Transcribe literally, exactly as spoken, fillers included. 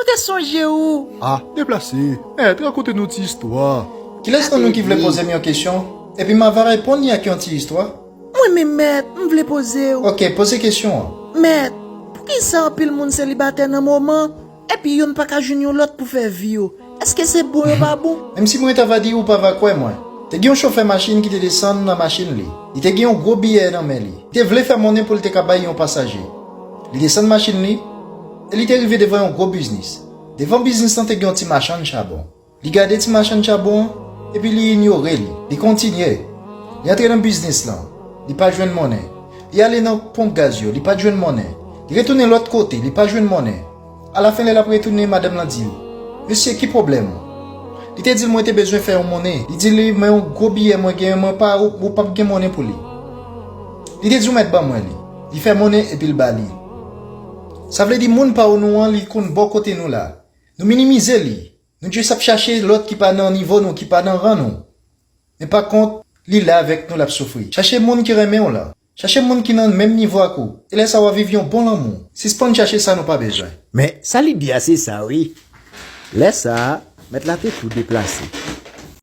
Te sonje ou. Ah, deplase. Mèt, rakonte nou ti istwa. Kilès nan nou ki vle poze m yon kesyon? Epi m ava reponn li ak yon ti istwa. Mwen menm, mèt, m vle poze w. Ok, poze kesyon an. Mèt, poukisa anpil moun selibatè nan moman, epi youn pa ka jwenn yon lòt pou fè vi yo? Èske se bon yo pa bon? Menm si mwen ta va di ou pa va kwè mwen. Te gen yon chofè machin ki te desann nan machin li. Li te gen yon gwo biyè nan men li. Li te vle fè monnen pou l te ka bay yon pasaje. Li desann machin li, e li te rive devan yon gwo biznis. Devan biznis lan te gen yon ti machann chabon. Li gade ti machann chabon an, epi li inyore li. Li kontinye. Li antre nan biznis lan. Li pa jwenn monnen. Li ale nan ponp gaz yo, li pa jwenn monnen. Li retounen lòt kote, li pa jwenn monnen. Alafen lè l ap retounen, madanm lan di l, "Mesye, ki pwoblèm ou?" Li te di l, "Mwen te bezwen fè yon monnen." Li di li, "Men yon gwo biyè mwen genyen, mwen pa, ou p ap gen monnen pou li." Li te di, "Ou mèt ban mwen li." Li fè monnen epi l ba li. Sa vle di moun pa w nou an, li konn bò kote nou la. Nou minimize li. Nou just ap chache lòt ki pa nan nivo nou, ki pa nan ran nou. Men pa kont, li la avèk nou, l ap soufri. Chache moun ki renmen w lan. Chache moun ki nan menm nivo ak ou. E lè sa w ap viv yon bon lanmou. Sispann chache sa nou pa bezwen. Men sa li di a se sa wi. Lè sa a, mèt la te tou deplase.